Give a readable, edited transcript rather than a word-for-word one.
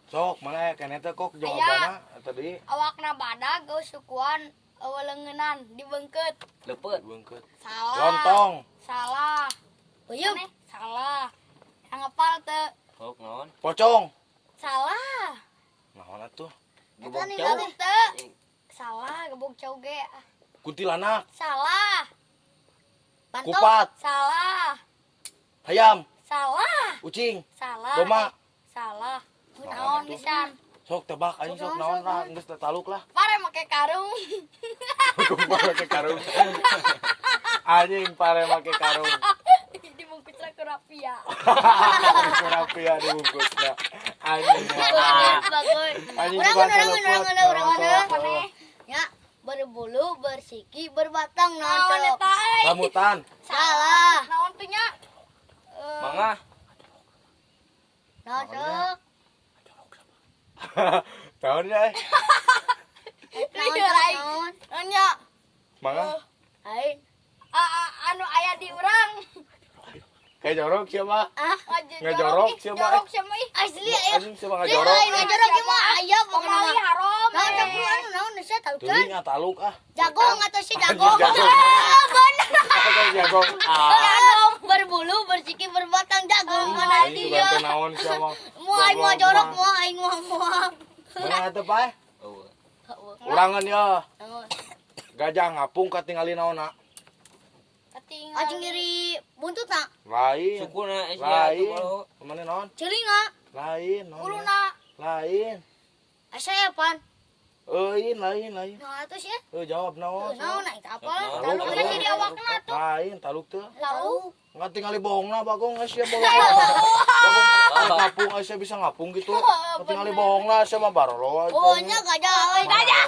Sok, mana ya keneh teh kok jawabanna tadi? Awakna badag, euweuh sukuan, euweuh leungeunnan, dibeungkeut. Leupeut. Beungkeut. Salah. Lontong. Salah. Peuyeum. Maneh? Salah. Yang ngapal teu? Sok naon? Pocong. Salah. Naon atuh? Gebog Eta cau. ningali. Teu. Salah, gebog cau ge. Kuntilanak. Salah. Panto. Kupat. Salah. Hayam. Salah. Ucing. Salah. Domba. Salah. Naon Naon atuh? pisan? Sok tebak aing, sok naon lah, geus taluk lah. Pare make karung. Pare make karung. Anjing, pare make karung. Dibungkusna ku rapia. Ku rapia dibungkusna. Anjing. Bagus. Anjing. Urang bahasa urang lepot. urang urang urang Naon, urang. sok? Ya, berbulu, bersiki, berbatang, naon Naon sok? eta euy? Rambutan. Salah. Naon tuh nya? Eh, Mangga. Naon sok? Naon ya? Eh? Naon Iya, sok? lain. Naon? Naon nya? Mangga. Lain. Anu aya di urang. Kayak jorok siapa? Ah, Ngajorok ih, siapa? Jorok siapa ih? Asli ya. Anjing, siapa Lain ngajorok? lain ngajorok ieu mah aya pokona Pamali mah. haram. Naon Eh. sok bro, anu naon sia tahu can? Teuing ah, taluk ah. Jagong atau si jagong? Jagung. Ah, bener. Atau jagong. Ah. Jagong berbulu, bersiki, berbatang, jagung mana Aing dia? juga teu naon siapa. Mau aing mau jorok, mau aing mau mau. Mana teh, Pak? Eueuh. Urangan ya. Naon? Gajah ngapung katingali naonna? Katingal. Anjing diri buntut na. Lain. Sukuna sia Lain. atuh bolo. Kemana naon? Celinga. Lain. Naon? Uluna. Lain. Asa ya pan? Lain, lain, lain. Nah, atuh sih. Eh, jawab naon? Naon na itu apa? Naon? Taluk. Talukna jadi awakna tuh. Lain, taluk teh. Tahu. Nggak tinggali bohongna Bagong sia bohong. Bagong ngapung sia bisa ngapung gitu. Tinggali bohongna sia mah barolo. Pokoknya gajah. Gajah.